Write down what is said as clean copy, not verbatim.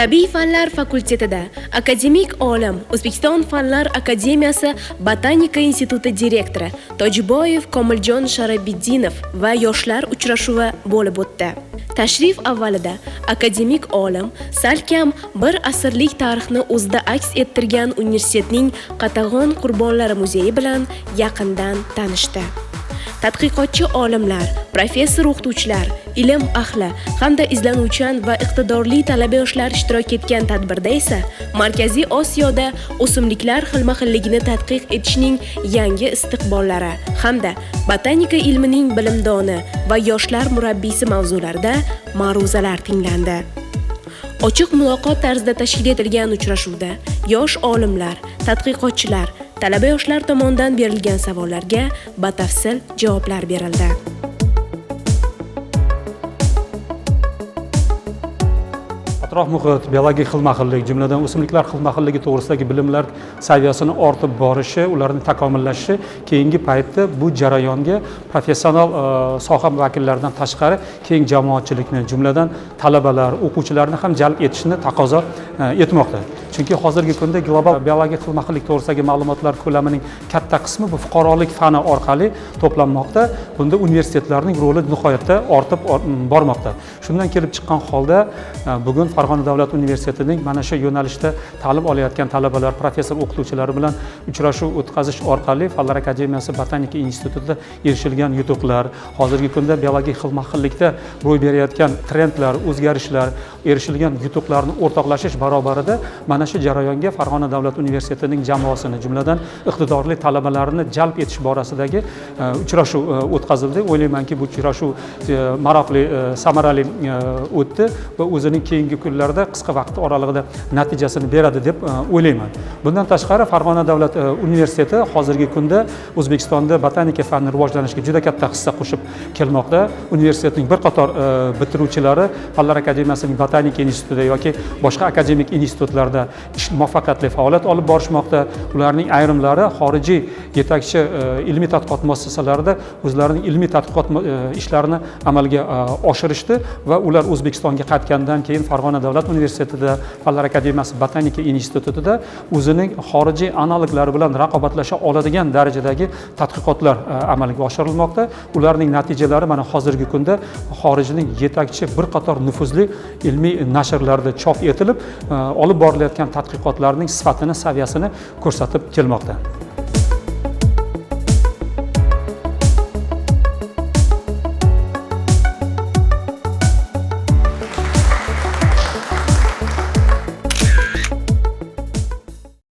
Tabiiy fanlar fakultetida akademik olim, O'zbekiston Fanlar akademiyasi Botanika instituti direktori Tojiboyev Komiljon Sharabiddinov va yoshlar uchrashuvi bo'lib o'tdi. Tashrif avvalida akademik olim salkam bir asrlik tarixni o'zida aks ettirgan universitetning Qatag'on qurbonlari muzeyi bilan yaqindan tanishdi. Tadqiqotchi olimlar, professor o'qituvchilar, ilm ahli hamda izlanuvchan va iqtidorli talaba yoshlar ishtirok etgan tadbirda esa Markaziy Osiyoda o'simliklar xilma-xilligini tadqiq etishning yangi istiqbollari hamda botanika ilmining bilimdoni va yoshlar murabbiysi mavzularida ma'ruzalar tinglandi. Ochiq muloqot tarzida tashkil etilgan uchrashuvda yosh olimlar, tadqiqotchilar, talaba yoshlar tomonidan berilgan savollarga batafsil javoblar berildi. Atrof muhit, biologik xilma-xillik, jumladan o'simliklar xilma-xilligi to'g'risidagi bilimlar saviyasini ortib borishi, ularning takomillashishi keyingi paytda bu jarayonga professional soha vakillaridan tashqari keng jamoatchilikni, jumladan talabalar, o'quvchilarni ham jalb etishni taqozo etmoqda. Chunki hozirgi kunda global biologik xilma-xillik to'g'risidagi ma'lumotlar ko'lamining katta qismi bu fuqarolik fani orqali to'planmoqda. Bunda universitetlarning roli nihoyatda ortib bormoqda. Shundan kelib chiqqan holda bugun Farg'ona davlat universitetining mana shu yo'nalishda ta'lim olayotgan talabalar, professor o'qituvchilari bilan uchrashuv o'tkazish orqali Fanlar akademiyasi Botanika institutida erishilgan yutuqlar, hozirgi kunda biologik xilma-xillikda ro'y berayotgan trendlar, o'zgarishlar, erishilgan yutuqlarni o'rtoqlashish barobarida mana shu jarayonga Farg'ona davlat universitetining jamoasini, jumladan iqtidorli talabalarni jalb etish borasidagi uchrashuv o'tkazildi. O'ylaymanki, bu uchrashuv maroqli, samarali o'tdi va o'zining keyingi kunlarda qisqa vaqt oralig'ida natijasini beradi deb o'ylayman. Bundan tashqari Farg'ona davlat universiteti hozirgi kunda O'zbekistonda botanika fanini rivojlanishiga juda katta hissa qo'shib kelmoqda. Universitetning bir qator bitiruvchilari Fanlar akademiyasining botanika institutida yoki boshqa akademik institutlarda muvaffaqiyatli faoliyat olib borishmoqda. Ularning ayrimlari xorijiy yetakchi ilmiy tadqiqot muassasalarida o'zlarining ilmiy tadqiqot ishlarini amalga oshirishdi va ular O'zbekistonga qaytgandan keyin Farg'ona davlat universitetida, Fanlar akademiyasi botanika institutida o'zining xorijiy analoglari bilan raqobatlasha oladigan darajadagi tadqiqotlar amalga oshirilmoqda. Ularning natijalari mana hozirgi kunda xorijning yetakchi bir qator nufuzli ilmiy nashrlarda chop etilib, olib borilayotgan tadqiqotlarning sifatini, saviyasini ko'rsatib kelmoqda.